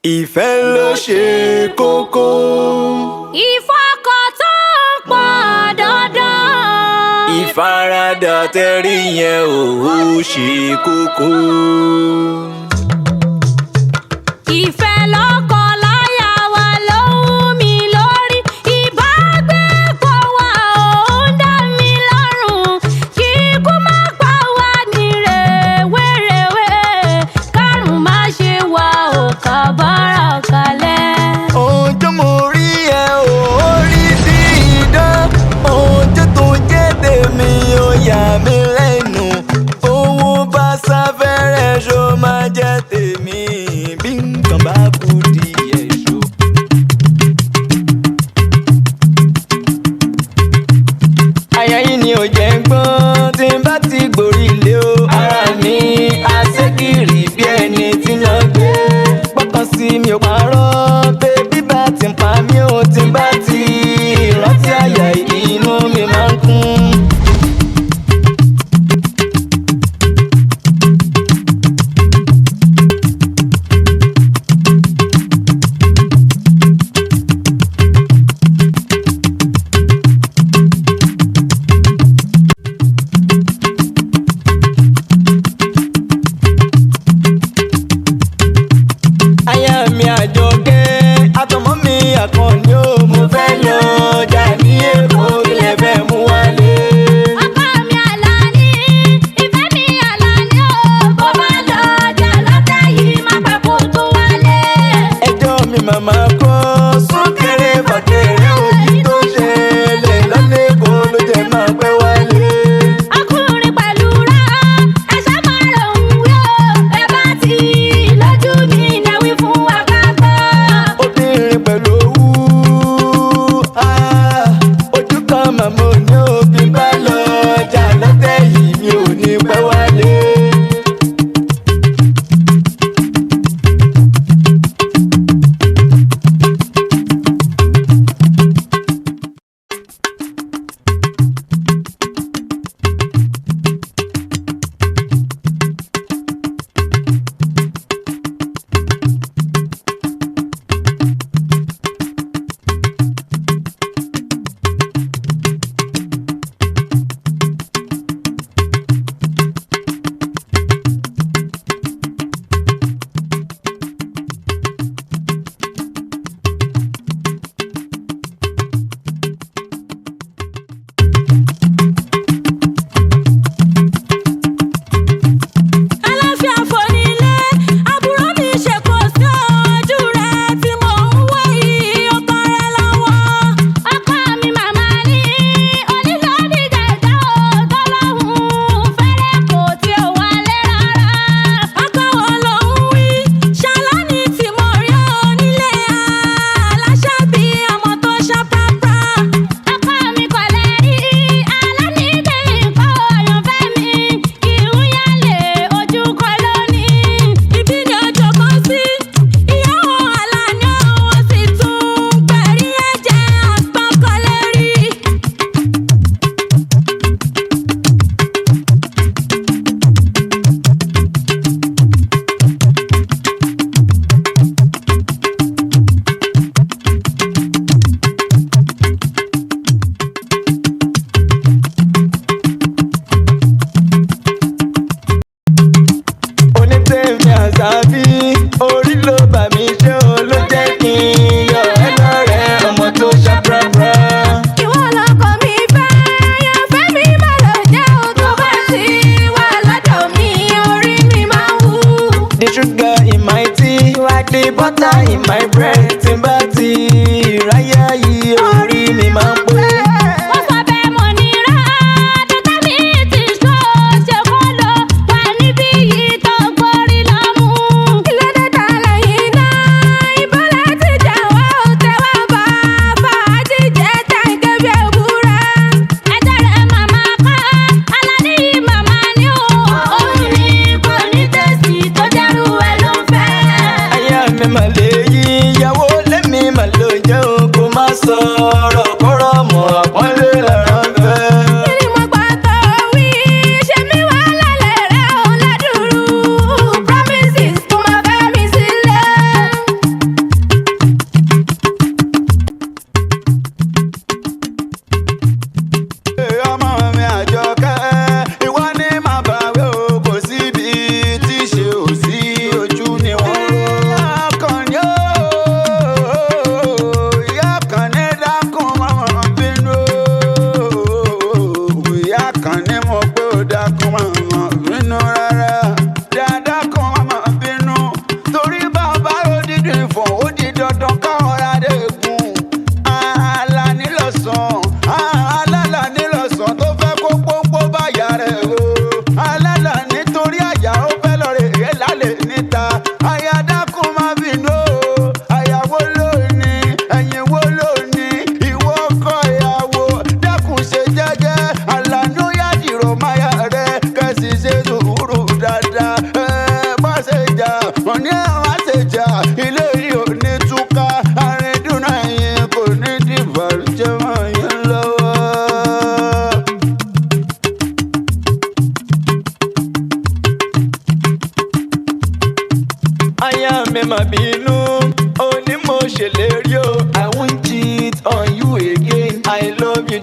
Ìfẹ́ ló ṣe kókó. Ìfọkàntán pọ̀ dandan. Ìfaradà tẹ́rí yẹn ò ó ṣe kókó. Ìfẹ́ lọ́kọ láya wa ló wú mi lórí. Ìbágbépọ̀ wa ò ń dá mi lọ́rùn. Kíkú má pa wá ní rèwerèwe. Kárùn má ṣe wá ò kábàárà kalẹ̀. Ohun tó mo rí ẹ ò ó rí bí idán. Ohun tó tó jẹ́ tèmi ó yà mí lẹ́nu. Owó bá sáfẹ́rẹ́ ṣó máa jẹ́ tèmi. Bí nǹkan bá kú díẹ̀ ṣó. Aya yìí ni ò jẹ́ ń gbọ́n tí n bá ti gborí ilé o. Ara mi aṣẹ́gìrì bí ẹni tí náà gbé. Gbọ́kàn sí mi ò parọ́, bébí bá ti ń pa mí ò tí n bá ti rántí àyà inú mi máa ń kún. Aya mi àjọkẹ́, àtọmọ mi àkànní o, mo fẹ́ lọ jà ní Èkó, ilẹ̀ fẹ́ mú wálé. Ọkọ mi Àlàní, ìfẹ́ mi Àlàní o, bó bá lọ jà lọ́tẹ̀ yìí má pẹ́ kó tó wálé. Ẹjọ́ mi màmá kọ́ súnkẹrẹ fàkẹrẹ òyì tó ṣẹlẹ̀ lọ́lẹ́kọ̀ọ́ ló jẹ́ máa pẹ́ wálé. Ọkùnrin pẹ̀lú ra, ẹ̀ṣọ́ máa ròhùn wí o, ẹ bá ti lójú mi ní wí fún wa ká gbọ́. Obìnrin pẹ̀lú owú, ah, ojú kan màmá ò ní òbí bá lọ jà lọ́tẹ̀ yìí mi ò ní pẹ́ wálé. Aláfíà fònílé, àbúrò mi ṣe kò sí ojú rẹ̀ tí mò ń wò yìí, ó tọrẹ lọ́wọ́. Ọkọ mi màmá ní onílọ́ọ̀dì gẹ̀dá ò tọ́lọ́hún fẹ́rẹ̀ kò tí ò wálé rárá. Ọkọ wo ló ń wí? Ṣàlàní tí mo rí onílé aláṣàbí ọmọ tó ṣá prápra. Ọkọ mi kò lè rí Àlàní dé nǹkan ọ̀yànfẹ́ mi kì í yálè ojú kọ lónìí. Ibi ni ọjọ́ kan sí, ìyàwó Àlàní òun sì tún gbẹ̀rí ẹ̀jẹ̀ àgbọ̀kọ̀lé rí. Onítẹ̀mí àṣàbí orí ló bà mí ṣe o ló jẹ́ kí n yọ ẹ́ lọ́rẹ́ ọmọ tó ṣá prapra. Ìwọ lọkọ mi fẹ́, àyànfẹ́ mi má lọ jẹ́ o tó bá ti wà lọ́dọ̀ mi, orí mi máa ń wú. The sugar in my tea, like the butter in my bread. Tí n bá ti ráyà yìí orí mi máa ń pé. Wọ́n sọ bẹ́ẹ̀ mo ní rà, dọ́tà mi ti sọ ṣe kó lọ wà níbí yìí tó gbórí lọ́mú. Kílódé ta lẹ́yìn náà? Ìbọ́lá ti jà wá ò tẹ́wọ́ bá fàájì jẹ́ tàǹkẹ́ bí ewúrẹ́. Ẹjọ́ rẹ̀ màmá kọ́, Àlàní yìí màmá ní o. Òun ni kò ní tẹ̀sí tó dẹ́rù ẹ ló ń fẹ́. Aya mi mà lè yí, ìyàwó lẹ́mi mà ló jẹ́ o, kó má sọ̀rọ̀. ní àwọn àṣejà, ilé yìí ò ní túká, àrídùnnú yín kò ní dìbànújẹ́ mọ́ yín lọ́wọ́. Aya mi mà bínú, ó ní mo ṣèlérí o. I won't cheat on you again. I love you.